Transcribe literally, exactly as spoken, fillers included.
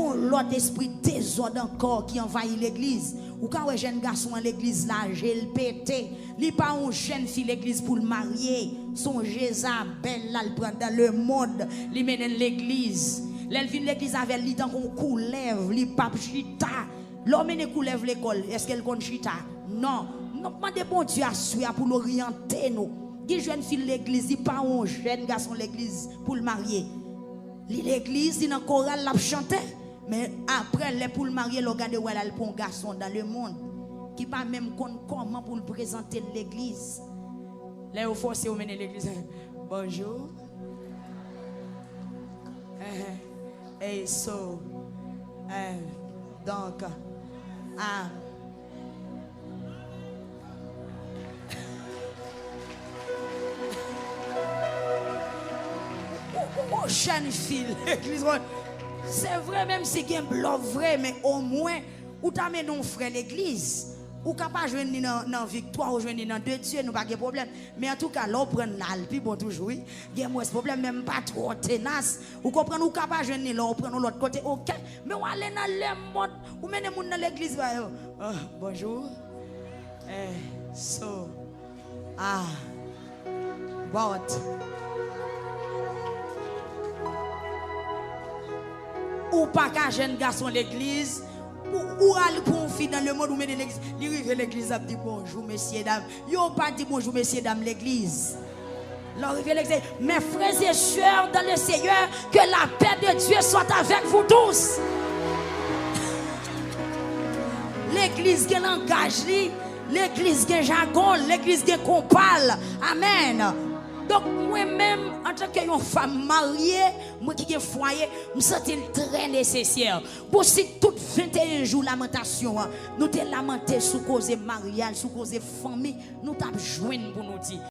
Yon lòt espri dezòd ankò ki anvayi legliz. Ou ka wè jèn gason an legliz la, je l pete. Li pa yon jèn fi legliz pou l marye. Se yon Jezabèl la l pran dans le monde. Li mennen l legliz. Lè l vin legliz avè l, li tankou yon koulèv, li p ap chita. Lè w mennen koulèv lekòl, èske l konn chita? Non. Nou mande Bondye aswè a pou l oryante nou. Gen jèn fi legliz, li pa yon jèn gason legliz pou l marye. Li legliz, li nan koral, l ap chante. Men apre, lè pou l marye, lè w gade, w wè l al pran yon gason dans le monde ki pa menm konn kòman pou l prezante l legliz. Lè yo fòse yo mennen legliz, bonjou. Enhen. Ey, so, eh, donk, a, ou, ou, ou jèn fi legliz, bon, se vre, menm si gen blòf vre, men omwen ou ta mennen yon frè legliz. Ou ka pa jwenn li nan, nan Viktwa, ou jwenn li nan De Dye, nou pa gen pwoblèm. Men antouka, lè w pran l la, l pi bon toujou, wi. Gen mwens pwoblèm, men m pa twò tenas. Ou konprann, ou ka pa jwenn li la, ou pran l yon lòt kote, oke. Men w ale nan lemonn, ou mennen moun nan legliz ba yo. Ah, bonjou. Eh, so. Ah. But. Ou pa ka jèn gason legliz. Ou, ou al pou yon fi nan lemonn, ou mennen legliz. Li rive legliz, l ap di bonjou, mesye dam. Yo pa di bonjou, mesye dam legliz. Lè w rive legliz, mes frères et sœurs dans le Seigneur, que la paix de Dieu soit avec vous tous. Legliz gen langaj li, legliz gen jagon, legliz gen konpa l. Amèn. Donk, mwen menm, antanke yon fanm marye, mwen ki gen fwaye, m santi l trè nesesè. Bon, si tout venteyen jou lamantasyon an, nou te lamante sou koze maryaj, sou koze fanmi, nou t ap jwenn pou nou di.